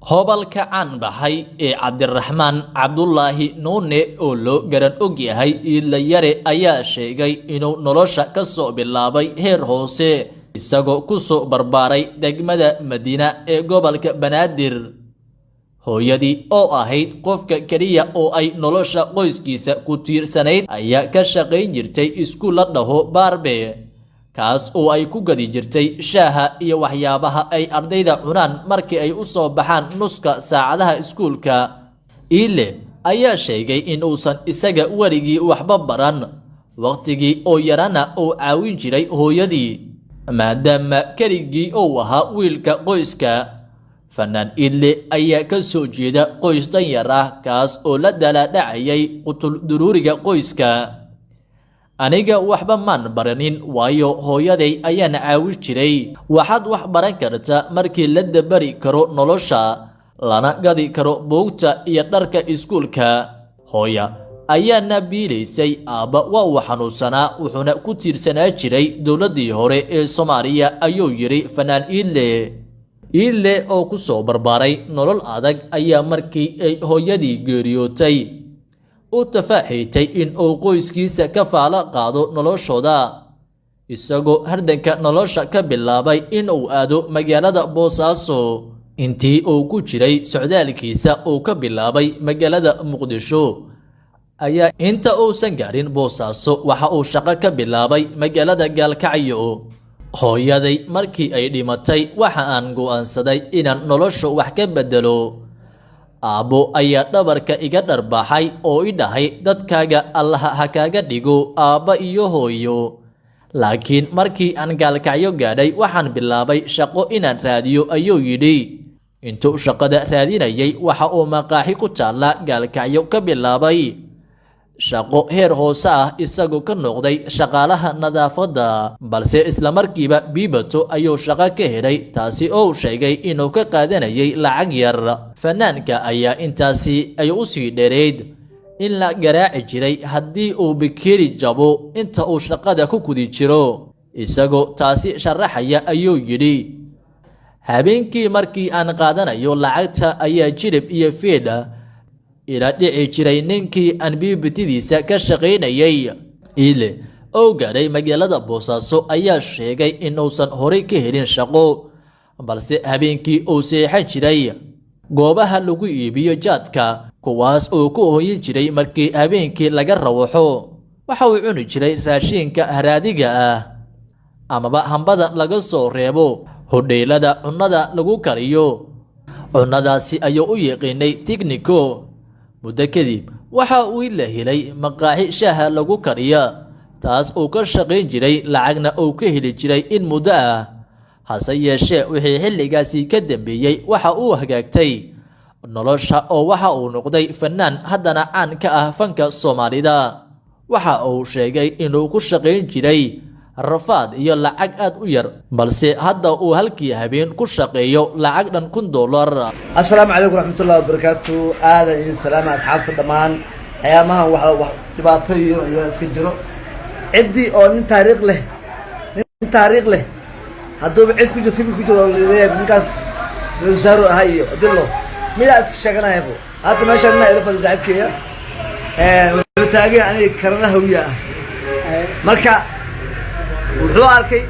Hobalka caan baxay ee Cabdiraxmaan Cabdulaahi Nuune oo loo garan og yahay Iidle Yare ayaa sheegay inuu nolosha ka soo bilaabay heer hoose, isagoo ku soo barbaaray degmada Madiina ee gobolka Banaadir. Hooyadii oo ahayd qofka keliya oo ay nolosha qoyskiisa ku tiirsanayd ayaa ka shaqayn jirtay iskuul la dhaho Baarbe, kaas oo ay ku gadi jirtay shaaha iyo waxyaabaha ay ardayda cunaan markii ay u soo baxaan nuska saacadaha iskuulka. Iile ayaa sheegay in uusan isaga weligii waxba baran, wakhtigii oo yarana uu caawin jiray hooyadii, maadaama keligii uu ahaa wiilka qoyska. Fanaan Iidle ayaa ka soo jeeda qoys danyar ah, kaas oo la dalaadhacayay qutul duruuriga qoyska. "Aniga waxba maan baranin, waayo hooyaday ayaan caawin jiray. Waxaad wax baran karta markii la dabari karo nolosha, lana gadi karo buugta iyo dharka iskuulka. Hooya ayaana biilaysay, aabba waa uu xanuunsanaa, wuxuuna ku tiirsanaa jiray dowladdii hore ee Soomaaliya," ayuu yidhi fanaan Iidle. Iidle oo ku soo barbaaray nolol adag ayaa markii ay hooyadii geeriyootay u tafaaxaytay in uu qoyskiisa ka faalo qaado noloshooda, isagoo hardanka nolosha ka bilaabay in uu aado magaalada Boosaaso. Intii uu ku jiray socdaalkiisa uu ka bilaabay magaalada Muqdisho ayaa inta uusan gaarin Boosaaso waxa uu shaqo ka bilaabay magaalada Gaalkacyo. "Hooyaday markii ay dhimatay waxa aan go'aansaday inaan nolosha wax ka beddelo. Aabbo ayaa dhabarka iga dharbaxay oo i dhahay, 'Dadkaaga Allaha ha kaaga dhigo aabba iyo hooyo.' Laakiin markii aan Gaalkacyo gaadhay waxaan bilaabay shaqo inaan raadiyo," ayuu yidhi. Intuu shaqada raadinayay waxa uu maqaaxi ku taalla Gaalkacyo ka bilaabay shaqo heer hoose ah, isagoo ka noqday shaqaalaha nadaafadda, balse islamarkiiba biibato ayuu shaqo ka helay, taasi oo uu sheegay inuu ka qaadanayay lacag yar. Fanaanka ayaa intaasi ay u sii dheerayd in la garaaci jiray haddii uu bikeeri jabo inta uu shaqada ku gudi jiro. Isagoo taasi sharaxaya ayuu yidhi: "Habeenkii markii aan qaadanayo lacagta ayaa jilib iyo feedha ila dhici jiray ninkii aan biibitidiisa ka shaqaynayay." Iile oo gaadhay magaalada Boosaaso ayaa sheegay inuusan horey ka helin shaqo, balse habeenkii uu seexan jiray goobaha lagu iibiyo jaadka, kuwaas oo ku hooyin jiray markii habeenkii laga rawaxo. Waxa uu cuni jiray raashiinka haraadiga ah amaba hambada laga soo reebo hodheylada cunnada lagu kariyo. Cunnadaasi ayuu u yiqiinay tigniko. Muddo kadib waxa uu la helay maqaaxi shaaha lagu kariya, taas uu ka shaqayn jiray, lacagna uu ka heli jiray in muddo ah. Hase yeeshee wixii xilligaasi ka dambeeyey waxa uu hagaagtay nolosha oo waxa uu noqday fanaan haddana caan ka ah fanka Soomaalida. Waxa uu sheegay inuu ku shaqayn jiray rafaad iyo lacag aad u yar, balse hadda uu halkii habeen ku shaqeeyo lacag dhan $1000. Asalaamu calaykum raxmatullahi wabarakaatu. Aadan idin salaama asxaabta dhammaan. Ayaamahan waxa wax dhibaato iyo iska jiro. Ciddii oo nin taariikh leh, nin taariikh leh, hadduuba cid ku jiro, fikir ku jiro oo leeyahay ninkaas ra-iisul wasaare ahaa iyo dilo midaa iska sheeganayabo. Hadda meeshaan ninaa ila fadhiya, saaxiibkeeya, wuxuu taagan aniga karana Hawiya ah. Marka wuxuu arkay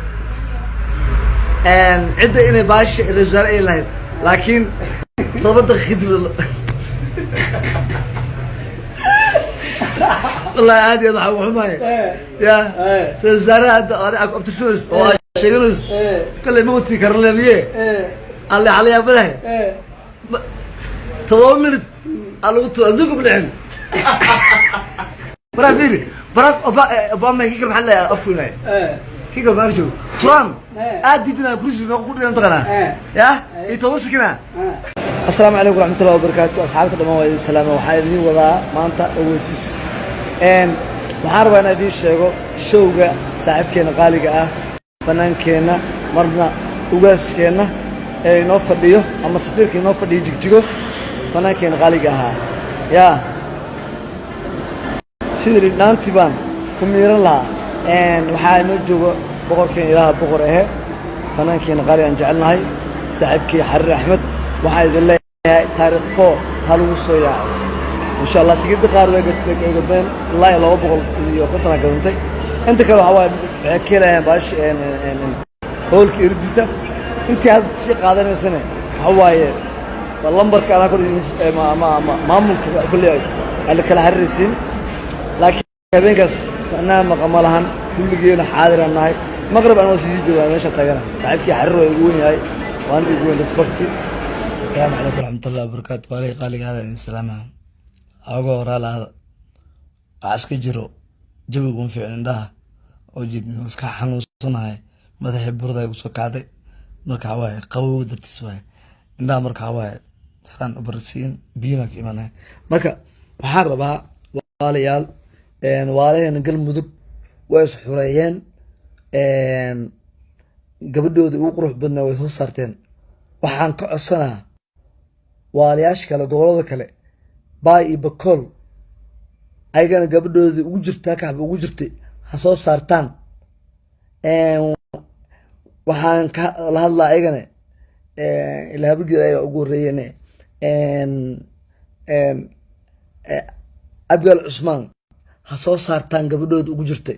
cidda inay baasha ra-isul wasaare ay lahayd, laakiin 7 daqiiq kadib, wallahi aad iyo aad waxaa ugu xumaaya ya ra-isul wasaaraha hadda abtirsanayso oo aad sheeganayso kale ma wati karale miye alle xala yaabanahay. 7 minute aa lagu tuura, adduunka ma dhicin. Baraa fiiri, Barack Obama kii kale maxaa leeyahay, afku inay kii kale barack joogo, Trump aad diidina kursi meeqa ku dhigan taqanaa ya iyo 10 sekina. Asalaamu calaykum waraxmatullahi wabarakaatu. Asxaabta dhammaan waa idin salaama. Waxaan idiin wadaa maanta ogeysiis. Waxaan rabaa inaan idiin sheego showga saaxiibkeenna qaaliga ah, fanaankeenna, marna ugaaskeenna ee inoo fadhiyo ama safiirka inoo fadhiyo Jigjigo, fanaankeenna qaaliga ahaa yaa sidii dhidhaantii baan ku miiran lahaa. Waxaa inoo joogo boqorkeen, Ilaaha boqor ahe, fanaankeenna qaaliga aan jecelnahay, saaxiibkii Xariir Axmed. Waxaan idin leeyahay Leeyahay taariikh 4 ha lagu soo yaaco, insha Allah. Tigidda qaar way gadmeen, ilaa iyo 250 gadantay. Inta kale waxaa waaye waxay ka helayaan baash hoolka irdiisa. Intii hadda sii qaadanaysana waxa waaye waa lambarka anaa kor ama maamulka kulley ala kala xiriirsiin. Laakiin habeenkaas ficnaha maqa ma lahan, kulligeena xaadiraan nahay. Maqrib anoo sii joogaa meesha tagana. Saaxiibkii xariir waa igu wen yahay, waana igu weyn respect. Asalaamu calaykum waraxmatullahi wabarakaatu. Waalay qaaligaada idin salaamaha agoo horaalaada waxaa iska jiro jawigu ma fiicin, indhaha oo jeedin, iska xanuunsanahay, madaxii burada igu soo kacday. Marka waxaa waaye qabowga dartiis waaye indhaha. Marka waxaa waaye saan u barsiin biyuna ka imanaya. Marka waxaan rabaa walaalayaal, waalaheena Galmudug way is xureeyeen, gabadhoodii ugu qurux badnaa way soo saarteen. Waxaan ka codsanaa waalayaasha kale, gobolada kale, Baay iyo Bakool, ayagana gabadhoodii ugu jirta kaxba ugu jirtay ha soo saartaan. Waxaan ka la hadlaa ayagana ilaa habargeed ayaa ugu horreeyeen, Abgaal Cusmaan ha soo saartaan gabadhooda ugu jirtay.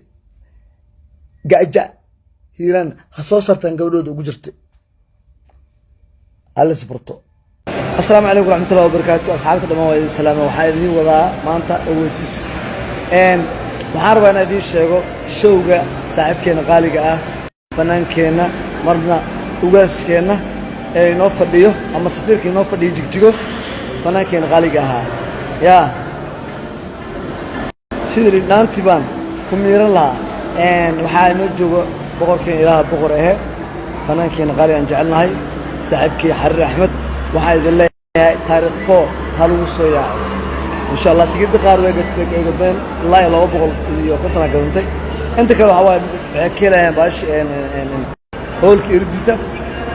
Gaja Hiiraan ha soo saartaan gabadhooda ugu jirtay. Halis barto. Asalaamu calaykum waraxmatullahi wabarakaatu. Asxaabta dhammaan waa idin salaama. Waxaan idiin wadaa maanta ogeysiis. Waxaan rabaa inaan idiin sheego showga saaxiibkeena qaaliga ah, fanaankeenna, marna ugaaskeenna ee inoo fadhiyo ama safiirka inoo fadhiyo Jigjigo, fanaankeenna qaaliga ahaa yaa sidii dhaantii baan ku miiran lahaa. Waxaa inoo joogo boqorkeena, Ilaaha boqor ahe, fanaankeenna qaaliga aan jecelnahay, saaxiibkii Xariir Axmed. Waxaan idin leeyahay taariikh 4 ha lagu soo yaaco, insha Allah. Tigidda qaar way gadmeen, ilaa iyo 250 gadantay. Inta kale waxaa waaye waxay ka helayaan baash hoolka irdiisa.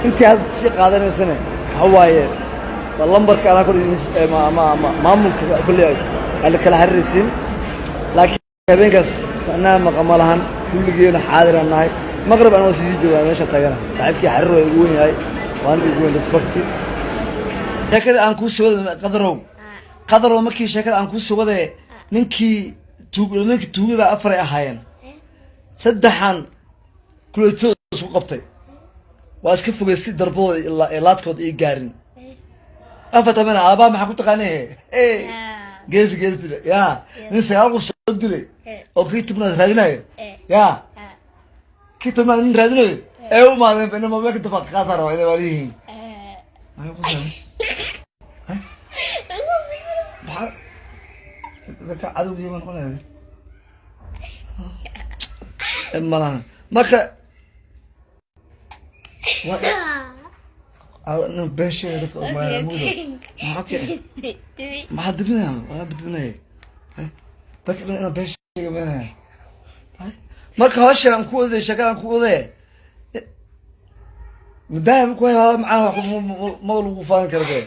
Intii hadda sii qaadanaysana waxa waaye waa lambarka anaa kor ama maamulka kulley ala kala xiriirsiin. Laakiin habeenkaas ficnaha maqa ma lahan, kulligeena xaadiraan nahay. Maqrib anoo sii joogaa meesha tagana. Saaxiibkii xariir waa igu wen yahay, waana igu weyn respect. Sheekada aan kuu soo wada, Qadarow, Qadarow, markii sheekada aan kuu soo wadaye, ninkii tuug, nimankii tuugada afaray ahaayeen, saddexan kuleetooda isku qabtay, waa iska fogay si darbadooda ilaa laadkooda ii gaarin. Afartamana aabaa maxaa ku taqaanee? Geesi geesi dilay ya nin 9 qof soo dilay oo kii 10aad raadinayo, ya kii 10aad nin raadinayo ee u imaadeen ina mobeelka dafa qaata rabaa inay waaliyihiin. Maxay qoslayaan? Maxaa dadka cadowgii ma noqonaya malaha? Marka been sheegay dadka oo mugdo. Maxaa maxaa dibinaya? Waa dibinaya dadka dhan inaa been sheega meenaya. Marka hawsha aan ku waday, sheekada aan ku waday, mudaahim ku hay macnaha wax ma lagu faanin karo dee.